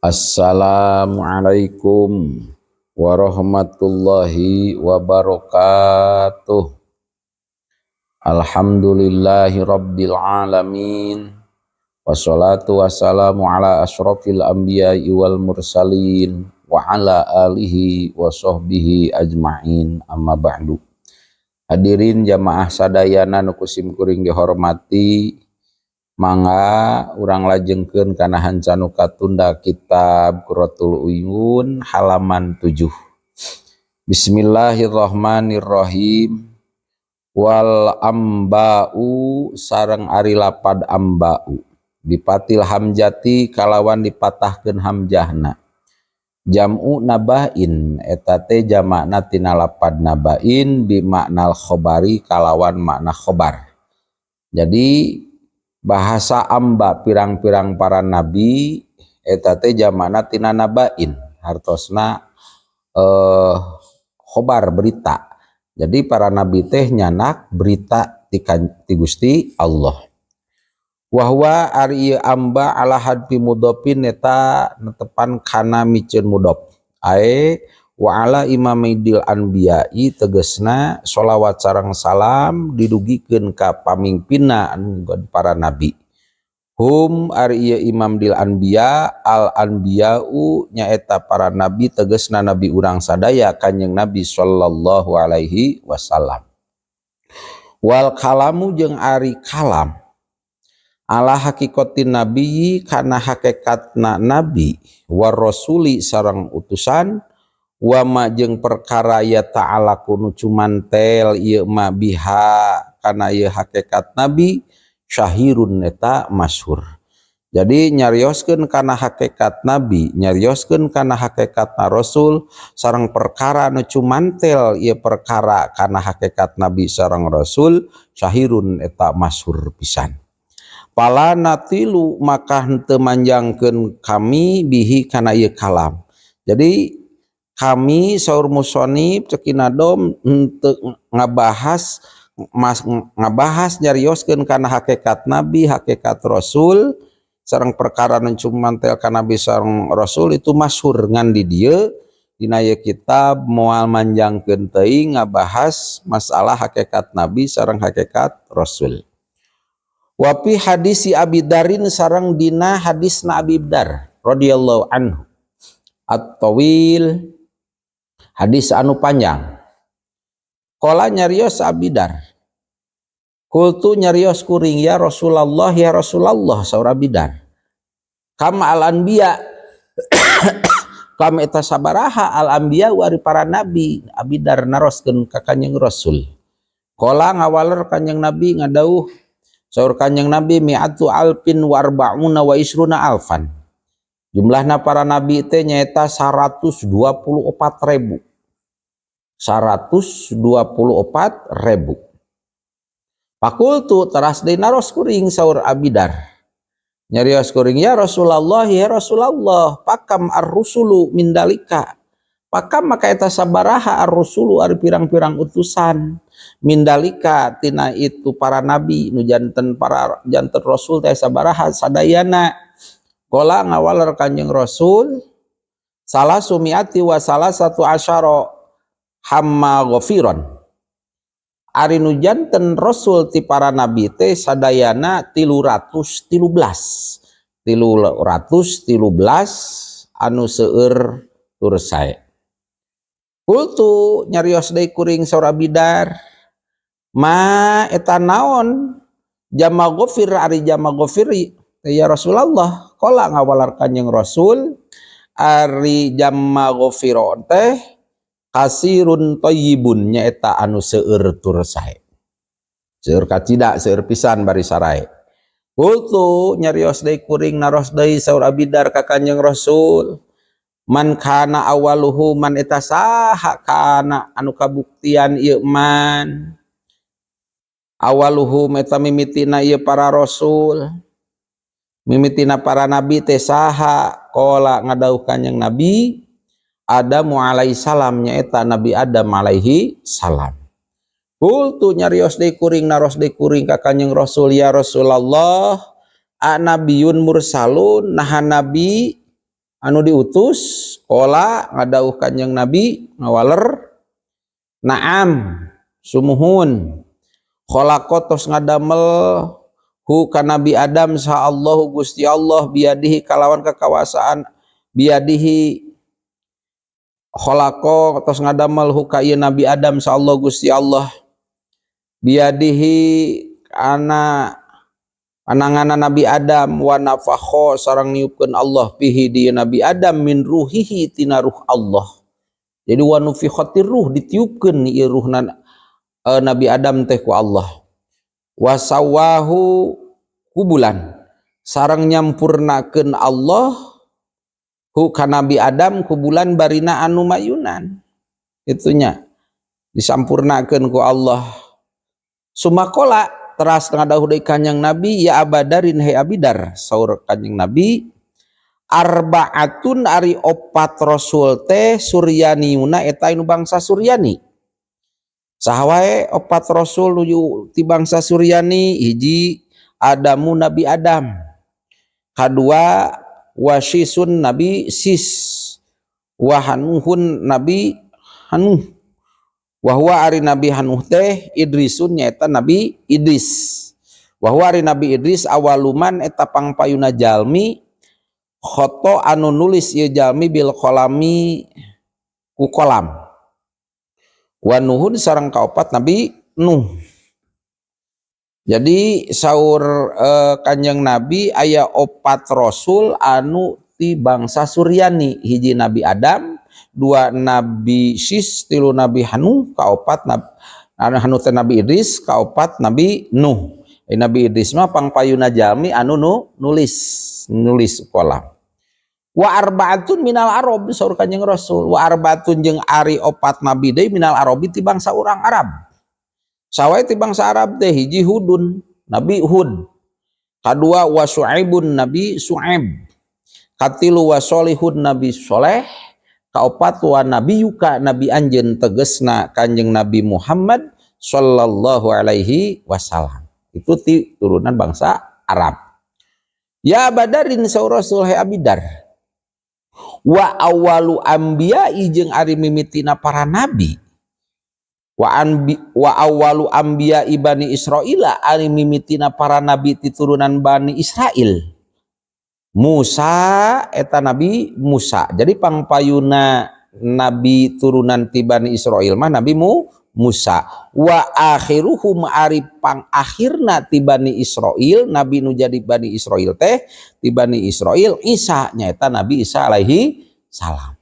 Assalamualaikum warahmatullahi wabarakatuh. Alhamdulillahi rabbil alamin. Wassalatu wassalamu ala asyrafil anbiya'i wal mursalin wa ala alihi wa sahbihi ajma'in, amma ba'du. Hadirin jamaah sadayana nu ku sim kuring dihormati, mangga urang lajengkeun kana hanca nu katunda, kitab Qurratul Uyun halaman 7. Bismillahirrahmanirrahim. Wal amba'u sareng ari lapad amba'u, bifathil hamzati kalawan dipatahkeun hamzahna, jam'u nabain eta teh jamakna tina lapad nabain, bimaknal khobari kalawan makna khobar. Jadi bahasa amba pirang-pirang para nabi eta teh jamakna tina nabain, hartosna khobar, berita. Jadi para nabi teh nyandak berita ti Gusti Allah. Wahwa ari ieu amba, ala hadzfi mudhofin eta netepan kana miceun mudhof, ae wa ala imamidil anbiya'i tegesna sholawat sareng salam didugikeun ka pamimpinna anu para nabi. Hum ari ieu imam dil anbiya, al anbiya'u nyaeta para nabi, tegesna nabi urang sadaya, Kanjeng Nabi sallallahu alaihi wasallam. Wal kalamu jeung ari kalam, ala hakikotin nabiyyi kana hakikatna nabi, war rasuli sareng utusan, wa ma jeung perkara ya ta'ala kunu cumantel ieu ma biha kana ieu hakikat nabi, syahirun eta masyhur. Jadi nyarioskeun kana hakikat nabi, nyarioskeun kana hakikatna rasul, sareng perkara nu cumantel ieu perkara kana hakikat nabi sareng rasul, syahirun eta masyhur pisan. Fala nutilu maka henteu manjangkeun kami bihi kana ieu kalam. Jadi kami, saur musonif, cek Ki Nadom, henteu ngabahas mas ngabahas nyarioskeun kana hakikat nabi, hakikat rasul, sareng perkara nu cumantel ka nabi sareng rasul itu masyhur, ngan di dieu dina ieu kitab moal manjangkeun teuing ngabahas masalah hakikat nabi sareng hakikat rasul. Wa fi hadisi Abi Darin sareng dina hadisna Abi Dar radhiyallahu anhu, at-tawil hadis anu panjang. Qala nyarios Abi Dar, qultu nyarios kuring, ya Rasulullah, ya Rasulullah, saur Abi Dar, kam al anbiya, kam eta sabaraha, al anbiya ari para nabi. Abi Dar naroskeun ka Kanjeng Rasul. Qala ngawaler Kanjeng Nabi, ngadauh saur Kanjeng Nabi, mi'atu alfin wa arba'una wa isruna alfan, jumlahna para nabi teh nyaeta 124 ribu, 124 ribu. Fakultu teras deui naros kuring, saur Abidar nyarios kuring, ya Rasulullah, ya Rasulullah, fakam ar-rusulu min dalika, fakam maka eta sabaraha, ar-rusulu ari pirang-pirang utusan, min dalika tina itu para nabi nu janten para janten rasul teh sabaraha sadayana. Qala ngawaler Kanjeng Rasul, salasu mi'ati wa salasatu asyara hamma ghafiron, ari nu janten rasul ti para nabi teh sadayana 313, 313 anu seueur tur sae. Qultu nyarios deui kuring, saur Abidar, ma eta naon jama ghafir ari jama ghafir ya Rasulullah? Qala ngawalar Kanjeng Rasul, ari jama ghafiro teh kasirun thayyibun nyaeta anu seueur tur sae, seueur kacida, seueur pisan bari sarae. Qultu nyarios deui kuring, naros deui saur Abidar ka Kanjeng Rasul, man kana awaluhu, man eta saha, kana anu kabuktian ieu man awaluhu eta mimitina ieu para rasul, mimitina para nabi teh saha? Qala ngadauh Kanjeng Nabi, Adamu alaihi salam nyaeta Nabi Adam alaihi salam. Qultu nyarios deui kuring, naros deui kuring ka Kanjeng Rasul, ya Rasulullah, a nabiyun mursalun, naha nabi Anu diutus? Qala, ngadawuh Kanjeng Nabi ngawaler, "Na'am, sumuhun. Khalaqa, tos ngadamel, hu ka Nabi Adam, saha Allahu Gusti Allah, biyadihi kalawan kekawasaan, biyadihi khalaqa, tos ngadamel, hu ka ieu Nabi Adam saha Allah Gusti Allah, biyadihi kana panangana Nabi Adam, wa nafakha, sareng niupkeun Allah, fihi di Nabi Adam, min ruhihi, tina ruh Allah." Jadi wa nufikhatir ruh, ditiupkeun ieu ruhna Nabi Adam teh ku Allah. Wa sawahu kubulan, sareng nyampurnakeun Allah hu ka Nabi Adam, kubulan barina anu mayunan itunya disampurnakeun ku Allah. Tsumma qala, teras ngadawuh deui Kanjeng Nabi, "Ya Aba Dzarrin, he Abidar," saur Kanjeng Nabi, "arbaatun, ari opat rasul teh, suryaniuna, eta anu bangsa Suryani." Saha wae opat rasul nuju ti bangsa Suryani? Hiji, Adamu, Nabi Adam. Kadua, Wasyisun, Nabi Sis. Wa Hanuhun, Nabi Hanuh. Wahwa, ari Nabi Hanuh teh, Idrisun, nyaeta Nabi Idris. Wahwa, ari Nabi Idris, awaluman, eta pangpayuna jalmi, khotta, anu nulis ieu jalmi, bil qalami, ku kolam. Wa Nuhun, sareng kaopat Nabi Nuh. Jadi saur Kanjeng Nabi aya opat rasul anu ti bangsa Suryani. Hiji Nabi Adam, dua Nabi Sis, tilu Nabi Hanu, kaopat Nabi Hanu teh Nabi Idris, kaopat Nabi Nuh. Nabi Idris mah pangpayuna jalmi anu nu nulis nulis kolam. Wa arbaatun minal Arab, saur Kanjeng Rasul, wa arbaatun, jeung ari opat nabi deui, minal Arabi, ti bangsa urang Arab. Saha wae ti bangsa Arab teh? Hiji, Hudun, Nabi Hud. Kadua, wa Syuaibun, Nabi Syuaib. Katilu, wa Solihun, Nabi Soleh. Kaopat, wa nabiyuka, nabi anjeun, tegesna Kanjeng Nabi Muhammad sallallahu alaihi wasallam. Itu ti turunan bangsa Arab. "Ya Aba Dzarrin," saur Rasul, "he Abidar, wa awalu anbiya, jeung ari mimitina para nabi, wa awalu anbiya Bani Israila, ari mimitina para nabi ti turunan Bani Israel, Musa, eta Nabi Musa." Jadi pangpayuna nabi turunan ti Bani Israel mah Nabi Musa. Wa akhiruhum, ari pang akhirna ti Bani Israel, nabi nu jadi Bani Israel teh ti Bani Israel, Isa, nyaeta Nabi Isa alaihi salam.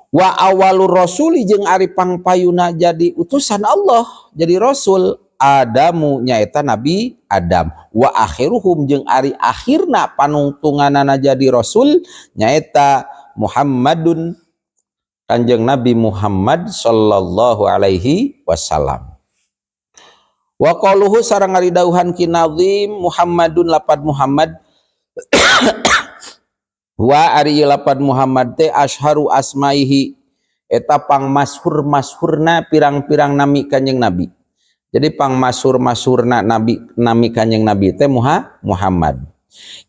Wa awalur rasuli, jeung ari pangpayuna jadi utusan Allah, jadi rasul, Adamu, nyaeta Nabi Adam. Wa akhiruhum, jeung ari akhirna panungtunganana jadi rasul nyaeta Muhammadun, Kanjeng Nabi Muhammad sallallahu alaihi wasallam. Wa qauluhu, sareng ari dawuhan Ki Nazim, Muhammadun, lapad Muhammad, wa ari lapad Muhammad teh, asyharu asmaihi, eta pang masyhur masyhurna pirang-pirang nami Kanjeng Nabi. Jadi pang masyhur masyhurna nabi nami Kanjeng Nabi teh Muhammad.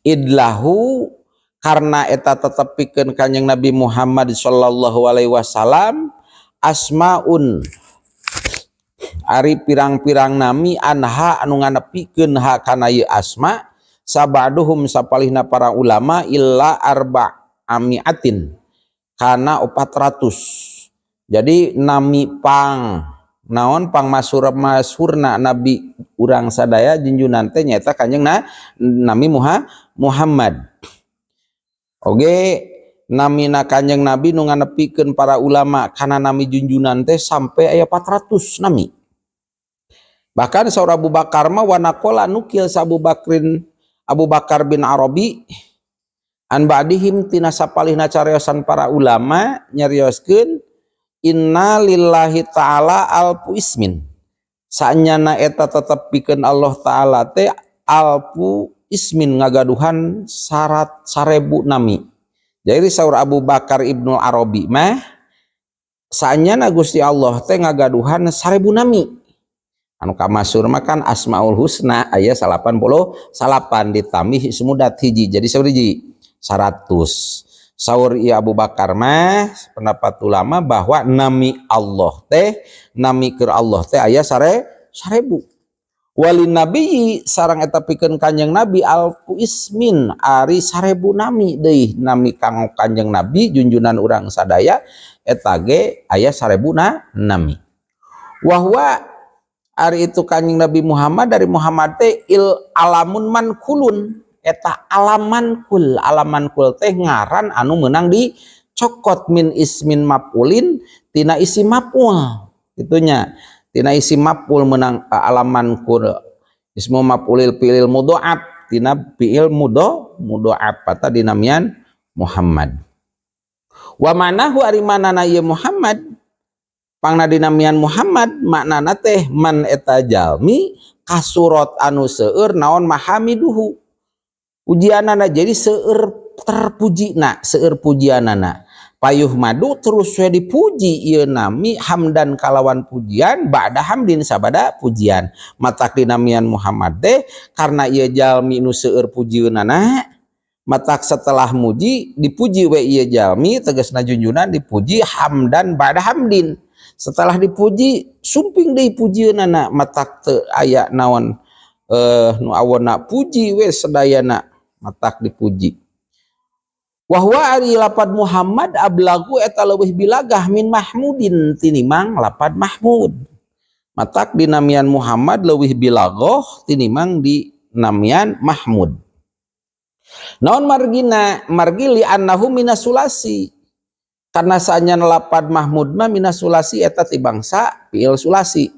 Idlahu, karena eta tetep pikeun Kanjeng Nabi Muhammad sallallahu alaihi wasallam, asmaun, ari pirang-pirang nami, anha, anu nganepikeun, ha kana ieu asma, saba'duhum, sapalihna para ulama, ila arba amiatin, kana 400. Jadi nami pang naon pang masyhur masyhurna nabi urang sadaya junjunan teh nyaeta Kanjeng na nami Muhammad. Oge namina Kanjeng Nabi nu nganepikeun para ulama kana nami junjunan teh sampai aya 400 nami. Bahkan saur Abu Bakar mah, wa naqala, nukil sa Abu Bakrin, Abu Bakar bin Arabi, an ba'dihim, tina sapalihna cariosan para ulama, nyarioskeun, inna lillahi ta'ala alfu ismin, sanyana eta tetep pikeun Allah Ta'ala teh alfu ismin, ngagaduhan syarat 1000 nami. Jadi saur Abu Bakar Ibnu Arabi mah sanyana Gusti Allah teh ngagaduhan 1000 nami. Anu kamasyhur mah kan Asmaul Husna aya 89 ditambih ismudat hiji jadi sabaraha? 100. Saur ieu Abu Bakar mah pendapat ulama bahwa nami Allah teh, nami keur Allah teh aya 1000. Walin nabiyyi sareng eta pikeun Kanjeng Nabi alfu ismin ari 1000 nami deui, nami kanggo Kanjeng Nabi junjunan urang sadaya eta ge aya 1000 nami. Wahwa ari itu Kanjeng Nabi Muhammad dari Muhammad teh il alamun mankulun eta alaman kul, alaman kul teh ngaran anu meunang dicokot min ismin maf'ulin tina isi maf'ul itunya, tina isi maf'ul menang alaman kul ismu maf'ulil fi'il mudha'af tina fi'il mudha'af patah dinamian Muhammad. Wa manahu ari manana ieu Muhammad pangna dinamian Muhammad maknana teh man eta jalmi kasurot anu seueur naon mahamiduhu pujianana, jadi seueur terpujina, seueur pujianana payuh madu terus we dipuji ieu nami hamdan kalawan pujian ba'da hamdin sabada pujian. Matak dinamian Muhammad teh karena ieu jalmi nu seueur pujieunana, matak setelah muji dipuji we ieu jalmi tegasna junjunan dipuji hamdan ba'da hamdin, setelah dipuji sumping deui pujieunana, matak teu aya naon nu awonna puji we sadayana matak dipuji. Wahwa ari lapad Muhammad ablagu eta leuwih bilagah min Mahmudin tinimang lapad Mahmud. Matak dinamian Muhammad leuwih bilagoh tinimang dinamian Mahmud. Naon margina? Margi li annahu minasulasi. Karena saanyan lapad Mahmud mah minasulasi eta ti bangsa fiil sulasi.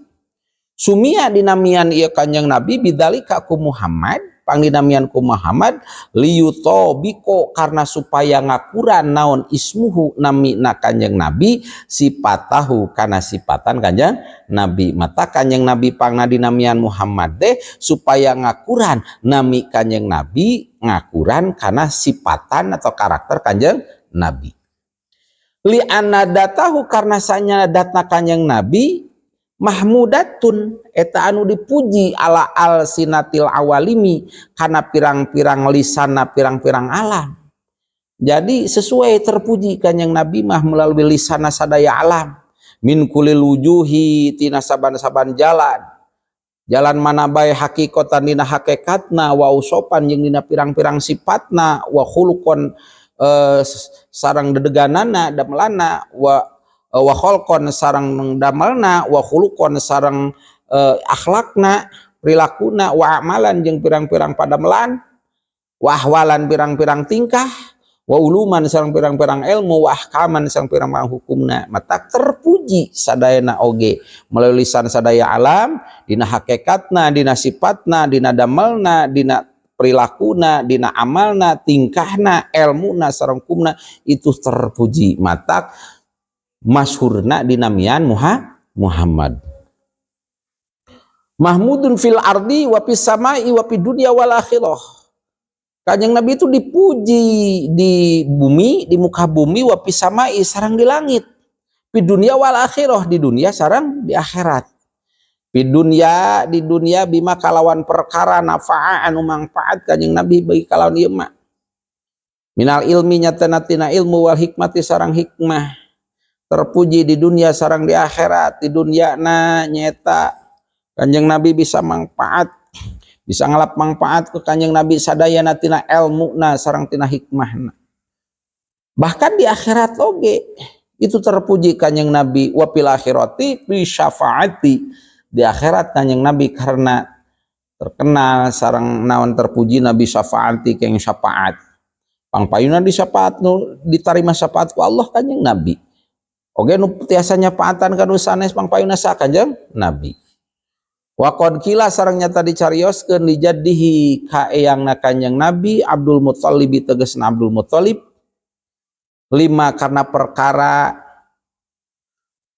Sumia dinamian ieu Kanjeng Nabi bidzalika ku Muhammad, pangdinamian ku Muhammad liyutobiko karena supaya ngakuran naon ismuhu namina Kanjeng Nabi sipatahu kana sipatan Kanjeng Nabi. Mata Kanjeng Nabi pangna dinamian Muhammad teh supaya ngakuran nami Kanjeng Nabi ngakuran kana sipatan atau karakter Kanjeng Nabi. Li anadatahu karena sanya datna Kanjeng Nabi mahmudatun eta anu dipuji ala al sinatil awalimi kana pirang-pirang lisana pirang-pirang alam. Jadi sesuai terpuji Kanjeng Nabi mah melalui lisana sadaya alam min kulil wujuhi tina saban-saban jalan, jalan mana bae hakikatan dina hakikatna wa usopan jeung dina pirang-pirang sifatna wa khuluqon sareng dedeganana damelana wa kholqon sareng damelna wa khuluqon sareng akhlakna perilakuna wa amalan jeung pirang-pirang padamelan wa ahwalan pirang-pirang tingkah wa uluman sareng pirang-pirang ilmu wa ahkaman sareng pirang-pirang hukumna. Mata terpuji sadayana oge melalui lisan sadaya alam dina hakikatna dina sifatna dina damelna dina perilakuna dina amalna tingkahna ilmuna sareng hukumna itu terpuji. Matak masyhurna dinamian Muhammad. Mahmudun fil ardi wa fis samai wa fid dunya wal akhirah. Kanjeng Nabi itu dipuji di bumi, di muka bumi, wa fis samai sareng di langit. Fid dunya wal akhirah, di dunia sareng di akhirat. Fid dunya, di dunia bima kalawan perkara nafa'a anu mangfaat Kanjeng Nabi bagi kalawan ieu mah. Minal ilmi nyatana tina ilmu wal hikmati sareng hikmah. Terpuji di dunia sareng di akhirat. Di dunia na nyeta Kanjeng Nabi bisa manfaat, bisa ngalap manfaat ke Kanjeng Nabi sadayana tina ilmuna sareng tina hikmahna. Bahkan di akhirat oge itu terpuji Kanjeng Nabi wa fil akhirati bi syafaati. Di akhirat Kanjeng Nabi karena terkenal sareng naon terpuji Nabi syafaati keng syafaat. Pangpayuna di syafaat nu ditarima syafaat ku Allah Kanjeng Nabi. Oge nu tiasa nyafaatan ka nu sanes pangpayuna sa Kanjeng Nabi. Wa qad qila sareng nyata dicarioskeun li jaddihi ka eyangna Kanjeng Nabi Abdul Muthalib tegasna Abdul Muthalib lima karena perkara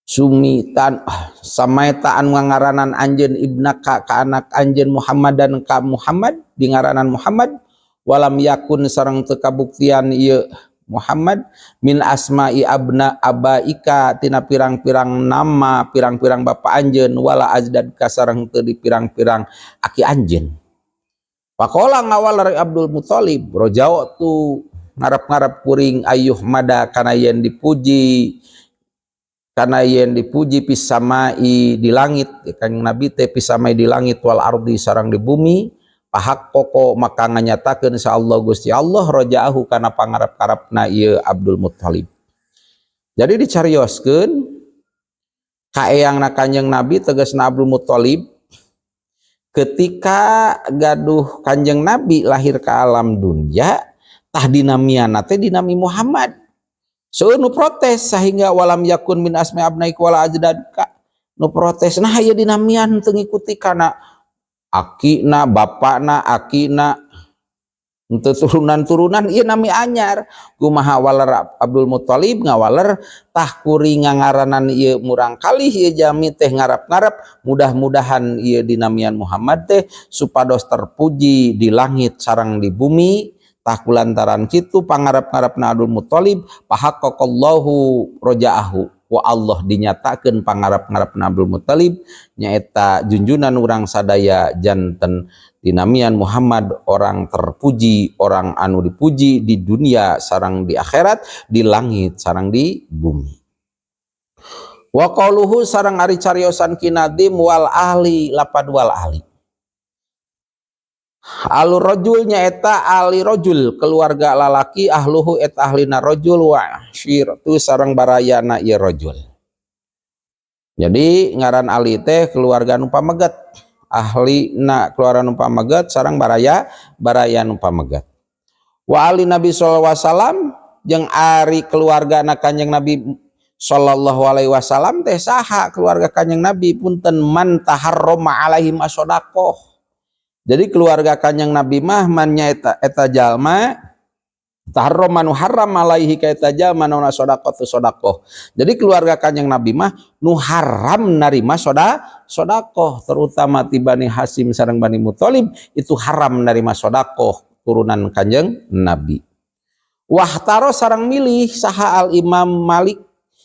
sumitan samaita anu ngaranan anjeun ibnaka ka anak anjeun Muhammad dan ka Muhammad di ngaranan Muhammad walam yakun sareng teu kabuktian ieu Muhammad min asma'i abna abaika tina pirang-pirang nama pirang-pirang bapa anjeun wala ajdad ka sareng teu di pirang-pirang aki anjeun. Pakola ngawal dari Abdul Muthalib rojao tu Ngarap-ngarap kuring ayyuhmada kana yen dipuji, kana yen dipuji fis samai di langit, Kanjeng Nabi teh, fis samai di langit, wal ardi sareng di bumi. Fahaqqaqa maka nganyatakeun sa Allah Gusti Allah rojaahu kana pangarap-karapna ieu Abdul Muthalib. Jadi dicarioskeun kaeyangna Kanjeng Nabi, tegasna Abdul Muthalib, ketika gaduh Kanjeng Nabi lahir ke alam dunia, tah dinamiana teh dinami Muhammad. Seueur nu protes sehingga walam yakun min asma abnaik wala ajdadka. Nu protes, nah ieu dinamian teu ngikuti kana akina, bapakna, akina, henteu turunan-turunan, ieu nami anyar. Kumaha waler Abdul Muthalib? Ngawaler, tah kuring ngangaranan ieu murang kalih ieu jalmi teh ngarap-ngarap mudah-mudahan ieu dinamian Muhammad teh supados terpuji di langit sareng di bumi. Tah kulantaran kitu pangarap-ngarapna Abdul Muthalib, fahaqqaqallahu rojaahu, wa Allah dinyatakeun pangarap-ngarapna Abdul Muthalib, nyaeta junjunan urang sadaya janten dinamian Muhammad, orang terpuji, orang anu dipuji di dunia sareng di akhirat, di langit sareng di bumi. Wa qauluhu sareng ari cariosan Ki Nadhim, wal ahli, lapad wal ahli. Alu rojul nyaeta ali rojul keluarga lalaki, ahluhu et ahlina rojul, wa asyiratu sareng barayana ieu rojul. Jadi ngaran Ali teh keluarga nu pameget, ahli na keluarga nu pameget sareng baraya baraya nu pameget. Wa ali Nabi sallallahu alaihi wasallam jeung ari keluarga na Kanjeng Nabi sallallahu alaihi wasallam teh saha? Keluarga Kanjeng Nabi, punten, man taharrama alaihim as-shadaqah. Jadi keluarga Kanjeng Nabi mah man nya eta, eta jalma, taharrama nu haram, alaihi ka eta jalma, naon, sedekah tu sedekah. Jadi keluarga Kanjeng Nabi mah nu haram narima sedekah, terutama ti Bani Hasyim sareng Bani Muthalib itu haram narima sedekah turunan Kanjeng Nabi. Wakhtaro sareng milih saha al Imam Malik,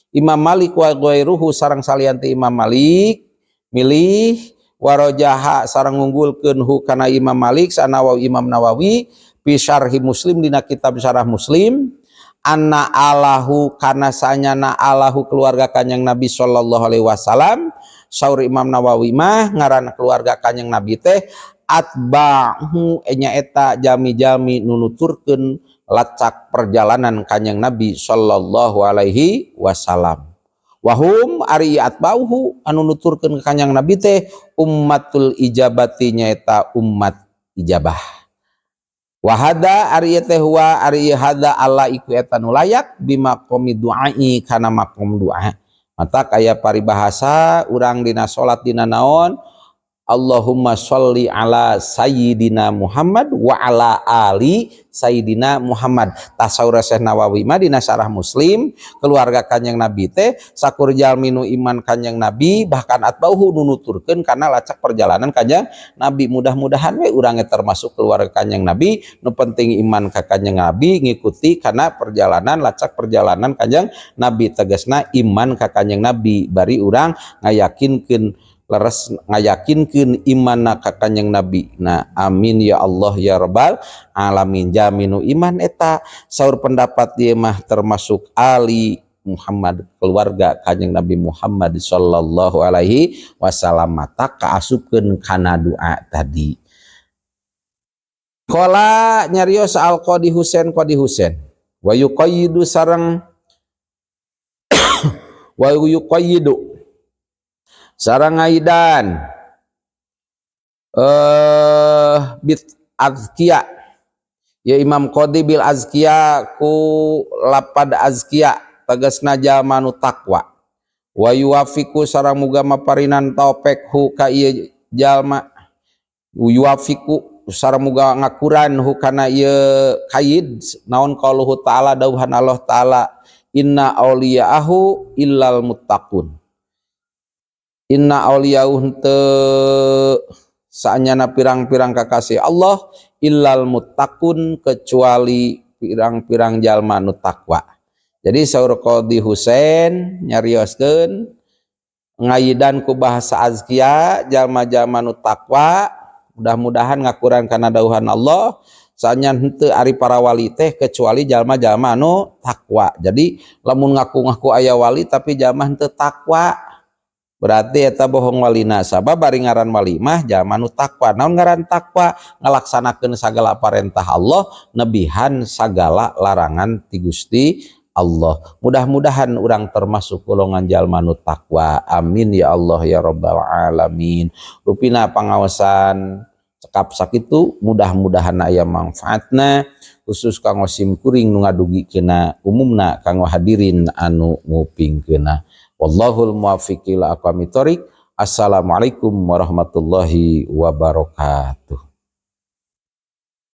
Imam Malik, wa ghairuhu sareng salian ti Imam Malik milih, warojaha sareng ngunggulkeun hu kana Imam Malik sanawawi, Imam Nawawi, fi syarhi Muslim dina kitab syarah Muslim, anna alahu kana sanyana alahu keluarga Kanjeng Nabi sallallahu alaihi wasallam. Saur Imam Nawawi mah ngaran keluarga Kanjeng Nabi teh atba'hu nyaeta jami-jami nunuturkeun lacak perjalanan Kanjeng Nabi sallallahu alaihi wasallam. Wahum ari atba'uhu anu nuturkeun ka Kanjeng Nabi teh ummatul ijabati nyaeta umat ijabah. Wahada ari teh huwa ari hada Allah iku eta nu layak bimaqomi du'ai kana maqom doa. Mata kaya paribahasa urang dina salat, dina naon, Allahumma sholli ala sayyidina Muhammad wa ala ali sayyidina Muhammad. Tasawur Syekh Nawawi mah dina syarah Muslim, keluarga Kanjeng Nabi teh sakur jalmi nu iman Kanjeng Nabi, bahkan atbauhu nu nuturkeun kana lacak perjalanan Kanjeng Nabi. Mudah-mudahan we urang termasuk keluarga Kanjeng Nabi, nu penting iman ka Kanjeng Nabi, ngikuti kana perjalanan, lacak perjalanan Kanjeng Nabi, tegasna iman ka Kanjeng Nabi, bari urang ngayakinkeun, leres ngayakinkeun imanna ka Kanjeng Nabi. Nah, amin ya Allah ya rabbal alamin. Jaminu iman eta saur pendapat dia mah termasuk ali Muhammad, keluarga Kanjeng Nabi Muhammad sallallahu alaihi wasallam, mata kaasupkeun kana doa tadi. Qala nyarios al Qadi Husain, Qadi Husain, wa yuqayyidu sareng wa yuqayyidu sareng ngaidan bit azkiya ya Imam Qadi, bil azkiya ku lapad azkiya, tegasna jalma nu takwa. Wa yuwafiku sareng muga maparinan taufik hu ka ieu jalma, yuwafiku sareng muga ngakuran hu kana ieu kaid, naon, qauluhu ta'ala dawuhan Allah ta'ala, inna auliya'ahu illal muttaqun. Inna auliya'ahu henteu saanyana pirang-pirang kakasih Allah, illal muttaqun kecuali pirang-pirang jalma nu takwa. Jadi saur Qadi Husain nyarioskeun ngayidan ku bahasa azkiya, jalma-jalma nu takwa, mudah-mudahan ngakuran kana dawuhan Allah. Saacan henteu ari para wali teh kecuali jalma-jalma anu takwa. Jadi lamun ngaku-ngaku aya wali tapi jalma henteu takwa, berarti eta bohong walina, sabab bari ngaran wali mah jalma nu takwa. Naon ngaran takwa? Ngalaksanakeun sagala parentah Allah, nebihan sagala larangan ti Gusti Allah. Mudah-mudahan urang termasuk golongan jalma nu takwa. Amin ya Allah ya Rabbal alamin. Rupina pangaosan cekap sakitu, mudah-mudahan aya manfaatna, khusus kanggo sim kuring nu ngadugikeuna, umumna kanggo hadirin anu ngupingkeuna. Wallahul muwaffiq ila aqwamit thoriq. Assalamualaikum warahmatullahi wabarakatuh.